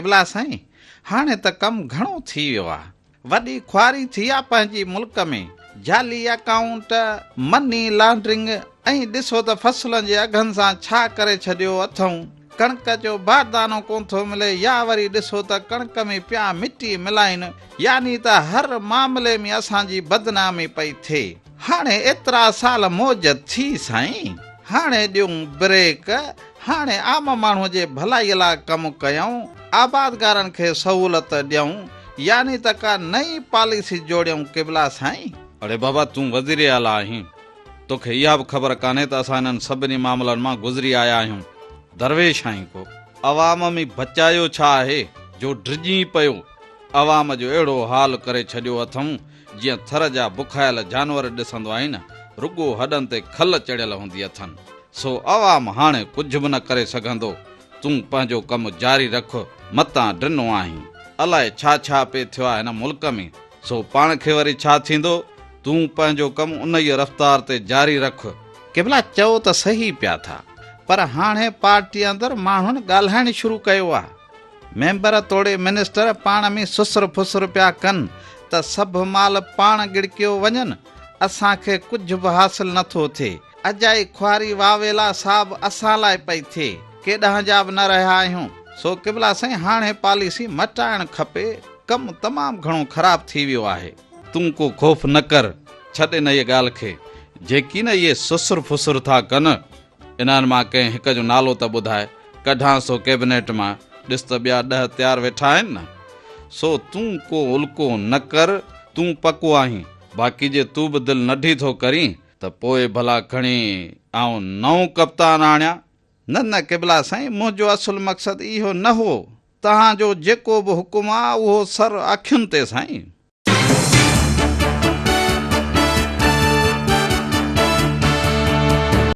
قبلا سائين، هاڻي ته ڪم گهڻو ٿي ويو آ. وڏي خواري ٿي آ پنهنجي ملڪ ۾. جعلي اڪائونٽ، مني لانڊرنگ ۽ ڏسو ته فصلن جي اگهن سان ڇا ڪري ڇڏيو اٿئون. ڪڻڪ جو باردانو ڪونه ٿو ملي يا وري ڏسو ته ڪڻڪ ۾ پيا مٽي ملائين يعني ته هر معاملي ۾ اسان جي بدنامي پئي ٿئي. هاڻي ايترا سال موج ٿي سائين، هاڻي ڏيون بريڪ، هاڻي عام ماڻهو جي ڀلائي لاء ڪم ڪيون، آبادگارن کي سهولت ڏيون، يعني ته ڪا نئين پاليسي جوڙيون قبلا سائين. اڙي بابا تون وزير اعليٰ آهين، توکي اها به خبر ڪانهي ته اسان انهن سڀني معاملن مان گذري آيا آهيون، درويش آهين ڪو. عوام ۾ بچايو ڇا آهي جو ڊڄين پيو، عوام جو اهڙو حال ڪري ڇڏيو اٿئون جيئن ٿر جا بکايل جانور ڏسندو آهين نه، رڳو هڏن تي کل چڙهيل هوندي اٿن. سو عوام هاڻي ڪجهه به نه ڪري سگهندو. تون پنهنجو ڪم جاري رک، متان ڊنو آهين. الائي ڇا ڇا پئي ٿيو آهي هن ملڪ ۾. سو پاڻ کي وري ڇا ٿيندو؟ تون پنهنجو ڪم انهيء رفتار تي جاري رک. قبلا چئو ته صحيح پيا ٿا، پر هاڻي پارٽيء اندر ماڻهن ڳالهائڻ شروع ڪيو آهي. ميمبر توڙي منسٽر پاڻ ۾ سسر ڦسر پيا ڪن ته سڀ مال پاڻ ڳڙڪيو وڃن، اسان کي ڪجهه به حاصل نه ٿو ٿئي. اجائي خواري واويلا سا به اسان لاء پئي ٿئي، ڪيڏانهن جا به نه رهيا آهيون. سو قبلا سائين هاڻي پاليسي مٽائڻ کپي، ڪم تمام گهڻو خراب ٿي ويو آهي. تون ڪو خوف نه ڪر، ڇڏ انهيء ڳالهه کي. جيڪي نه اهي سسر ڦسر ٿا ڪن، انهن مان ڪنهن هڪ جو نالو ته ٻڌاء، ڪڍانس ٿو ڪئبنيٽ مان، ڏس ته ٻيا ڏهه تيار ويٺا آهن نه. سو تون ڪو الڪو نه ڪر، تون پڪو آهين، باقي جي تون به دل نڍي ٿو ڪرين ته پوء ڀلا کڻي آئون نئون ڪپتان آڻيان. نه نه قبلا سائين، منهنجو اصل مقصد اهو نه هو، توهان جو جيڪو به حڪم آ اهو سر اکين تي سائين.